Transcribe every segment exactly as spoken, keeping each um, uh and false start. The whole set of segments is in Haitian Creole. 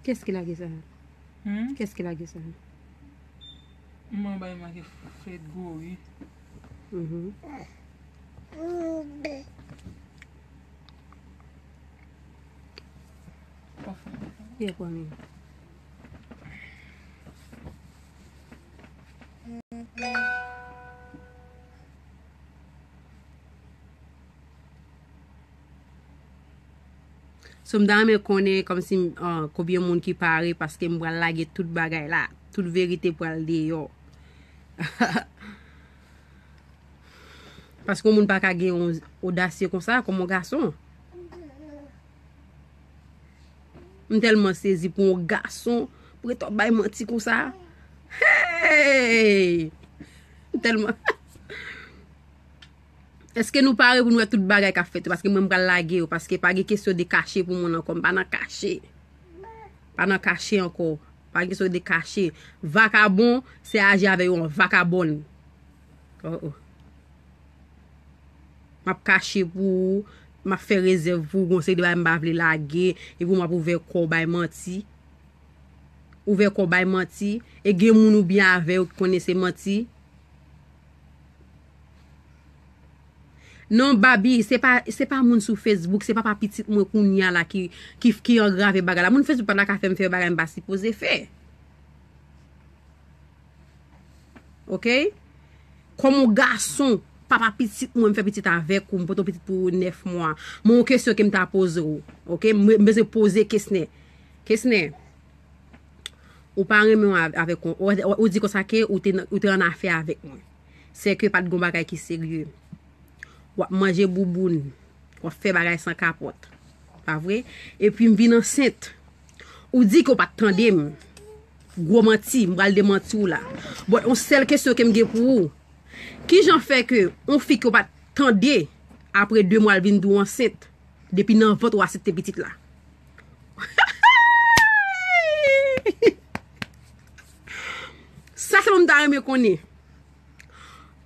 Qu'est-ce qu'il a dit ça? Hmm? Qu'est-ce qu'il a dit ça? Mwen bay make Fred Gori. Mhm. Yeah, kwa mi. So m ta renmen konnen kòmsi ah, konbyen moun ki pare paske m pral lage tout bagay la. Tout verite pral deyò. Paske yon moun pa ka gen yon odasye konsa kòm yon gason. M tèlman sezi pou yon gason pou ret ap bay manti konsa. Hey! M tèlman Èske nou pare pou nou wè tout bagay k ap fèt yo? Paske mwen m pral lage yo. Paske pa gen kesyon de kache pou moun ankò. M pa nan kache. Pa nan kache ankò. Pa gen kesyon de kache. Vakabon, se aji avè yo an vakabòn. Oh, oh. M ap kache pou ou. M ap fè rezèv pou ou. Gon seri de bagay m pa vle lage. Epi w m ap ouvè kò w bay manti. Ouvè kò w bay manti. E gen moun ou byen avè yo ki konnen se manti. Non, Babi, se pa, se pa moun sou Facebook, se papa pitit mwen kounye a la ki, ki, ki angrave bagay la. Moun Facebook pa ta ka fè m fè bagay m pa sipoze fè. Oke? Kòm yon gason, papa pitit mwen, m fè pitit avèk ou, m pote yon pitit pou ou nèf mwa. Men yon kesyon ke m ta poze w. Oke? M, m bezwen poze Kesnè. Kesnè, ou pa renmen w avèk yon, ou, ou, ou di konsa ke ou te, ou te an afè avèk mwen. Se ke pa t gon bagay ki serye. W ap manje bouboun. W ap fè bagay san kapòt. Pa vre? Epi m vin ansent. Ou di ke w pa t tande m. Gwo manti, m pral demanti w la. Bon, yon sèl kesyon ke m gen pou ou. Kijan fè ke yon fi ke w pa t tande, apre de mwa l vin di w ansent? Depi nan vant ou aksepte pitit la. Sa sèlman m ta renmen konnen.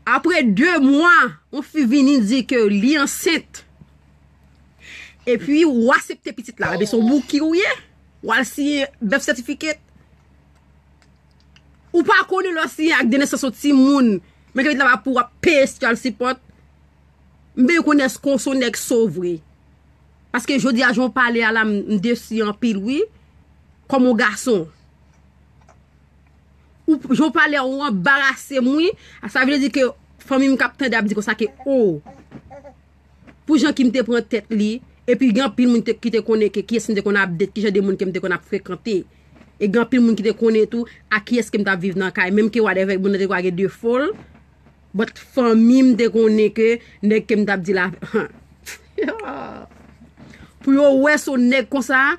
Apre de mwa, yon fi vini di ke li ansent. Epi ou aksepte pitit la. Ebyen se yon bouki ou ye. W al siyen birth certificate. Ou pa konnen lè w siyen ak de nesans yon timoun. Men ke pitit la pa pou w ap peye child support. M bezwen konnen èske w se yon nèg so vre. Paske jodi a jan w pale a la, m, m desi anpil wi. Kòm yon gason. Ou, jan w pale a, ou anbarase m wi. Sa vle di ke fanmi m k ap tande ap di konsa ke o. Pou jan ki m te pran tèt li. Epi gen anpil moun te, ki te konnen ke kiyès m te konn ap date, ki jan de moun ke m te konn ap frekante. E gen anpil moun ki te konnen tou a kiyès ke m t ap viv nan kay. Menm ke whatever, moun nan te kwa gen defo l. But fanmi m te konnen ke nèg ke m t ap di la. Pou yo wè se yon nèg konsa,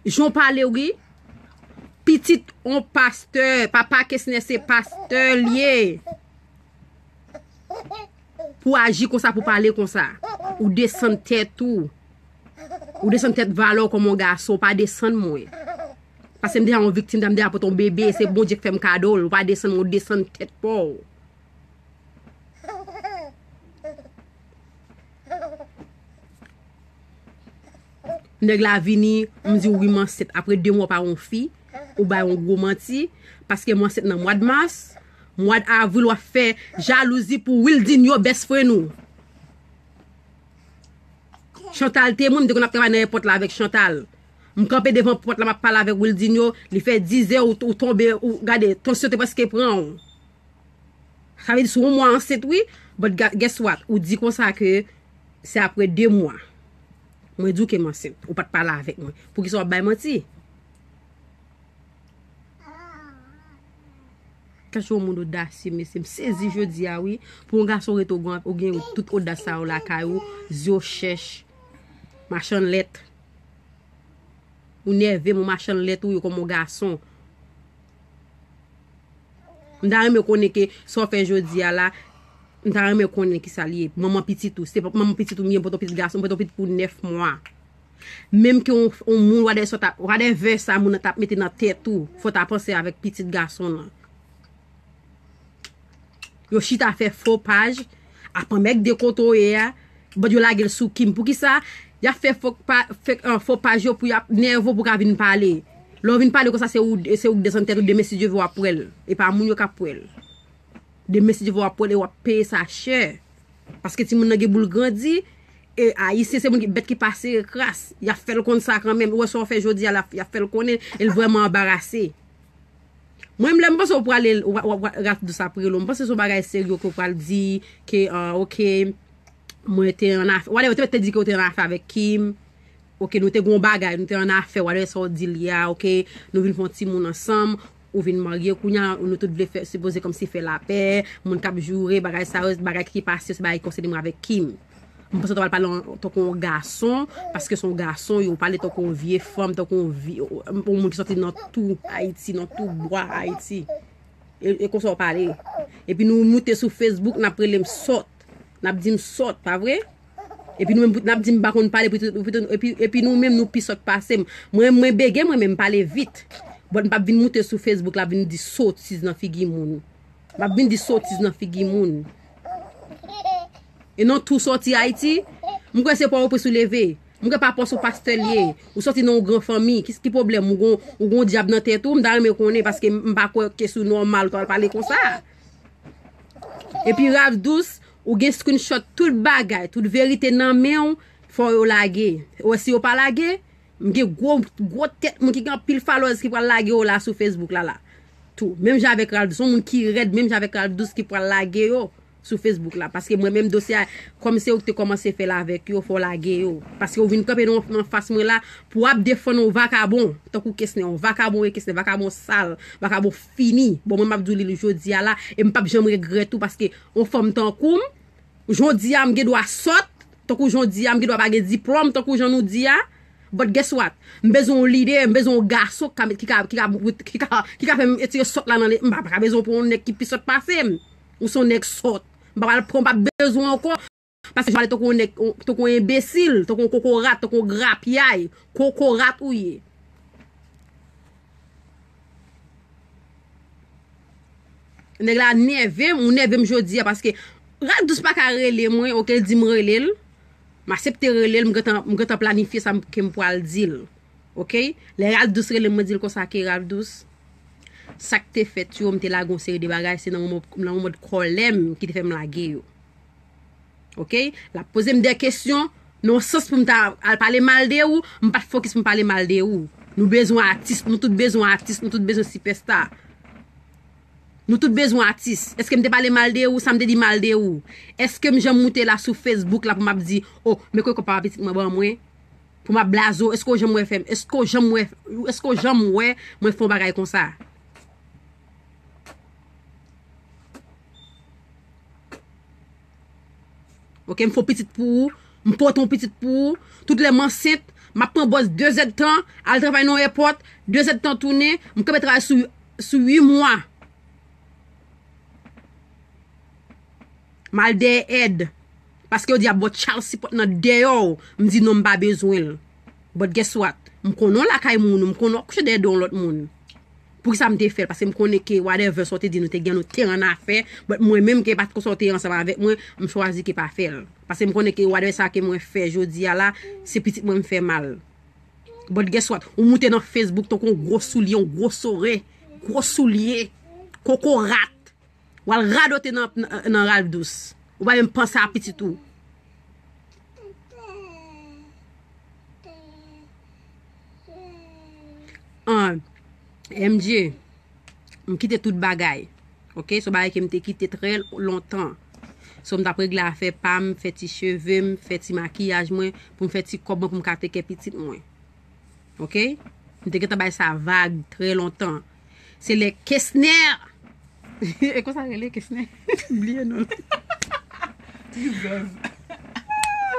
jan w pale wi. Pitit yon pastè, papa Kesnè se pastè l ye. Pou aji konsa, pou pale konsa. Ou desann tèt ou. Ou desann tèt valè w kòm yon gason, ou pa desann mwen. Paske m deja yon viktim, m deja pote yon bebe, se Bondye k fè m kado l, ou pa desann mwen, ou desann tèt pa w. Nèg la vini, m di w wi m ansent. Apre de mwa w pa wè yon fi, ou bay yon gwo manti, paske m ansent nan mwa d mas, mwa d avril w ap fè jalouzi pou Wildinho best friend ou. Chantal te mwen, m te konn ap travay nan èpòt la avèk Chantal. M kanpe devan pòt la, m ap pale avèk Wildinho, li fè dizè, ou, ou tonbe, ou gade, tansyon te prèske pran w. Sa vle di sou yon mwa ansent wi, but ga- guess what? Ou di konsa ke se apre de mwa. Mwen di w ke m ansent, ou pa t pale avèk mwen. Poukisa w ap bay manti? Kèlke yon moun odasye, mesye, m sezi jodi a wi. Pou yon gason rete ou gen, ou gen tout odas sa yo lakay ou, zye w chèch, machann lèt. Ou nève m, ou machann lèt ou ye kòm yon gason. M ta renmen konnen ke sa w fè jodi a la, m ta renmen konnen kisa l ye. Manman pitit ou, se pa manman pitit ou m ye, m pote yon pitit gason, m pote yon pitit pou nèf mwa. Menm ke yon, yon moun, whatever sa, whatever sa moun nan t ap mete nan tèt ou, fò w ta panse avèk pitit gason nan. Yo chita fè fo paj, ap anmègde kote w ye a, But yo lage l sou Kim. Poukisa y ap fè fo pa, fè, ah, fo paj yo pou y ap nève w pou w ka vin pale? Lè w vin pale konsa, se ou, se ou k desann tèt ou, demen si Dye vle w ap wè l. E pa moun yo k ap wè l. Demen si Dye vle w ap wè l e w ap peye sa chè. Paske timoun nan gen pou l grandi. E Ayisyen se moun ki bèt ki pa sere kras. Y ap fè l konn sa kanmenm. Ou wè sa w fè jodi a la, y ap fè l konnen e l vrèman anbarase. Mwen menm lè m panse w prale, w, w, w, Ralph Dous ap rele w, m panse se yon bagay serye ke w pral di, ke, ah, oke, mwen te an afè, whatever, te, te di ke w te an afè avèk Kim, oke, nou te gen yon bagay, nou te an afè, whatever sa w di l ye a, oke, nou vin fè yon timoun ansanm, ou vin marye kounye a, nou tout vle fè, sipoze kòmsi fè lapè, moun k ap joure, bagay sa yo, bagay ki pase yo, se bagay ki konsène mwen avèk Kim. M panse w ta pral pale an, tankou yon gason, paske se yon gason, yo pale tankou yon vye fanm, tankou yon vye, yon moun ki sòti nan twou Ayiti, nan twou bwa Ayiti. E, e konsa w pale. Epi nou moute sou Facebook, n ap rele m sòt. N ap di m sòt, pa vre? Epi nou menm, n ap di m pa konn pale, epi, epi, epi nou menm, nou pi sòt pase m. Mwen, mwen bege, mwen menm, m pale vit. But m p ap vin moute sou Facebook la, vin di sotiz nan figi moun. M ap vin di sotiz nan figi moun. E non tou sòti Ayiti. M kwè se Pòtoprens ou leve. M kwè pa pòs ou pastè l ye. Ou sòti nan yon gran fanmi. Ki, ki pwoblèm? Ou gon, ou gon dyab nan tèt ou? M ta renmen konnen paske m, m pa kwè ke si w nòmal ou ta pral pale konsa. Epi Ralph Dous, ou gen screenshot tout bagay, tout verite nan men w, fò yo lage. Ou wè si yo pa lage, m gen gwo, gwo tèt moun ki gen anpil followers ki pral lage yo la sou Facebook la, la. Tou. Menm jan avèk Ralph Dous, yon moun ki rèd, menm jan avèk Ralph Dous ki pral lage yo sou Facebook la. Paske mwen menm dosye a, kòm se ou ki te kòmanse fè l avèk yo, fò w lage yo. Paske ou vin kanpe nan, nan fas mwen la, pou w ap defann yon vakabon. Tankou Kesner, yon vakabon, e Kesner, vakabon sal, vakabon fini. Bon, mwen m ap di w li jodi a la, e m p ap janm regrèt ou, paske yon fanm tankou m, jodi a m gen dwa sòt, tankou jodi a m gen dwa pa gen diplòm, tankou jan nou di a. But guess what? M bezwen yon lidè, m bezwen yon gason ki ka, ki ka, ki ka, ki ka, ki ka fè m retire sòt la nan li. M pa, pa ka bezwen pou yon nèg ki pi sòt pase m. Ou se yon nèg sòt. M pa pral pran, m pa bezwen ankò. Paske jan w pale tankou yon nèg, tankou yon enbesil, tankou yon kokorat, tankou yon grapyay. Kokorat ou ye. Nèg la nève m, ou nève m jodi a, paske Ralph Dous pa ka rele mwen, oke, l di m rele l. M aksepte rele l, m gentan, m gentan planifye sa m, ke m pral di l. Oke? Lè Ralph Dous rele m, mwen di l konsa ke Ralph Dous, sa k te fèt yo, m te lage yon seri de bagay, se nan yon mòd, nan yon mòd kòlè m ki te fè m lage yo. Oke? L ap poze m de kesyon, nan yon sans pou m ta al pale mal de ou, m pa t fokis pou m pale mal de ou. Nou bezwen atis, nou tout bezwen atis, nou tout bezwen sipèsta. Nou tout bezwen atis. Èske m te pale mal de ou? Sa m te di mal de ou? Èske m janm moute la sou Facebook la pou m ap di, "Oh, men kote kòb papa pitit mwen ban mwen"? Pou m ap blaze w? Èske w janm wè fè m? Èske w janm wè, èske w janm wè mwen fè yon bagay konsa? Oke, m fè yon pitit pou ou, m pote yon pitit pou ou. Tout lè m ansent, m ap pran bòs de zèdtan, al travay nan yon èpòt, de zèdtan tounen, m kanpe travay sou, sou uit mwa. M al dèyè èd. Paske yo di y ap ba w child support nan dèyè w. M di non, m pa bezwen l. But guess what? M konnen w lakay moun ou, m konnen w ap kouche dèyè do yon lòt moun. Poukisa m te fè l? Paske m konnen ke whatever sa w te di, nou te gen, nou te an afè, but mwen menm ke pa t konsa w te ansanm avèk mwen, m chwazi ke pa fè l. Paske m konnen ke whatever sa ke mwen fè jodi a la, se pitit mwen m fè mal. But guess what? Ou moute nan Facebook tankou yon gwo soulye, yon gwo sore, gwo soulye, kokorat. W al radote nan, nan, nan Ralph Dous. Ou pa menm panse a pitit ou. An, M J, m kite tout bagay. Oke, se yon bagay ke m te kite trè lontan. So, m t ap regle afè pa m, fè ti cheve m, fè ti makiyaj mwen, pou m fè ti kòb mwen, pou m ka teke pitit mwen. Oke? M te gentan bay sa vag trè lontan. Se lè Kesner. E konsa rele Kesner? Bliye non.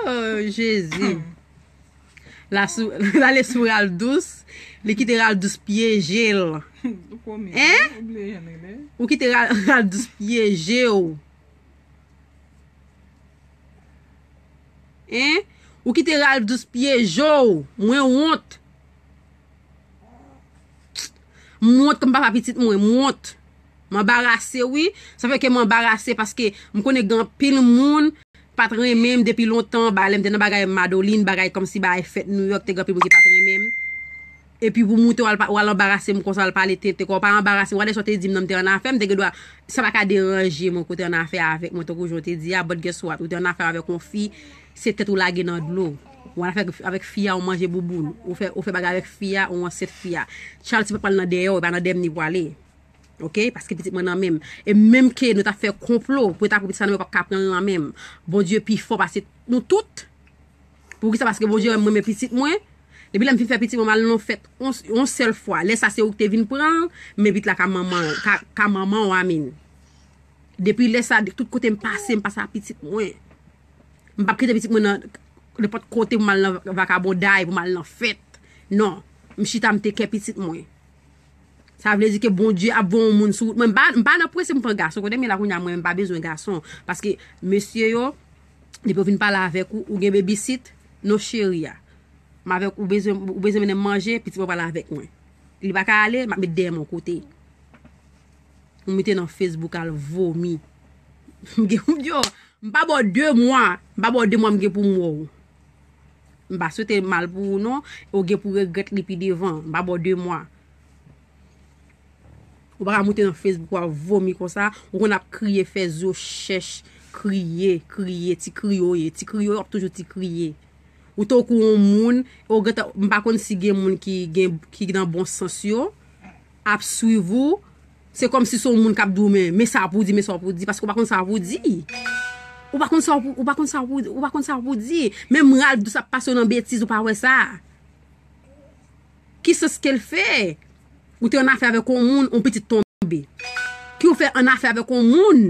Oh, Jezi. La sou, la ale sou Ralph Dous, li kite Ralph Dous pyeje l. Hein? Ou kite Ralph Dous pyeje w. Hein? Ou kite Ralph Dous pyeje w. Mwen wont. M wont kòm papa pitit mwen, m wont. M anbarase, wi. Sa fè ke m anbarase paske m konnen gen anpil moun, pa t renmen m depi lontan, ba, lè m te nan bagay Madoline, bagay kòmsi bagay fèt Nouyòk, te gen anpil moun ki pa t renmen m. Epi pou moute w al, pa- w al anbarase m konsa, w al pale tenten, kò w pa anbarase m. Gade sa w te di m nan, m te annafè, m te gen dwa, sa pa ka deranje mwen kote annafè avèk mwen, tankou jan w te di a, but guess what? Ou te annafè avèk yon fi, se tèt ou lage nan dlo. Ou annafè avèk fi a, ou manje bouboun. Ou fè, ou fè bagay avèk fi a, ou ansent fi a. Charles pa pral nan dèyè w, e pa nan dèyè m li pwale. Ok? Paske pitit mwen nan men m. E menm ke nou ta fè konplo pou yo ta pran pitit sa nan men m, yo p ap ka pran l nan men m. Bondye pi fò pase nou tout. Poukisa? Paske Bondye wè m renmen pitit mwen. Depi lè m fin fè pitit mwen, m al nan fèt yon, yon sèl fwa. Lè sa se ou ki te vin pran l, men pitit la ka manman, ka, ka manman w, amen. Depi lè sa, tout kote m pase, m pase ak pitit mwen. M p ap kite pitit mwen nan nenpòt kote pou m al nan vakabonday, pou m al nan fèt. Non. M chita, m te kè pitit mwen. Sa vle di ke Bondye ap voye yon moun sou wout mwen. M pa, m pa nan prese pou m pran gason. Kote m ye la kounye a, mwen, m pa bezwen gason. Paske mesye yo, depi yo vin pale avèk ou, ou gen babysit, non cheri a. M avèk ou, bezwen, ou bezwen mennen m manje, pitit mwen pral avèk mwen. Li pa ka ale, m ap met dèyè m yon kote. Ou mete nan Facebook al vomi. M gen, yo, m pa ba w de mwa, m pa ba w de mwa m gen pou m wè w. M pa swete mal pou ou non, ou gen pou regrèt li pi devan. M pa ba w de mwa. Ou pa ka moute nan Facebook w ap vomi konsa, ou konn ap kriye, fè zo chèch, kriye, kriye, ti kriye w ye, ti kriye w ap toujou ti kriye. Ou tankou yon moun, ou gentan, m pa konn si gen moun ki gen, ki nan bon sans yo, ap swiv ou, se kòmsi se yon moun k ap di w, men, men sa pou di, men sa pou di, paske ou pa konn sa pou di. Ou pa konn sa pou, ou pa konn sa pou, ou pa konn sa pou di. Menm ral dous ap pase w nan betiz, ou pa wè sa. Ki sans ke l fè? Ou te annafè avèk yon moun, yon pitit tonbe. Ki ou fè annafè avèk yon moun,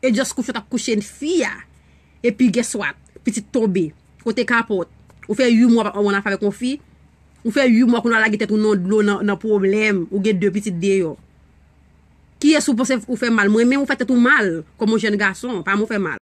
e just kouche w t ap kouche fi a. Epi guess what? Pitit tonbe. Kote kapòt? Ou fè uit mwa w annafè avèk yon fi. Ou fè uit mwa kounye a w lage tèt ou nan dlo, nan, nan pwoblèm. Ou gen de pitit deyò. Kiyès ou panse ou fè mal? Mwen menm ou fè tèt ou mal. Kòm yon jèn gason, pa mwen ou fè mal.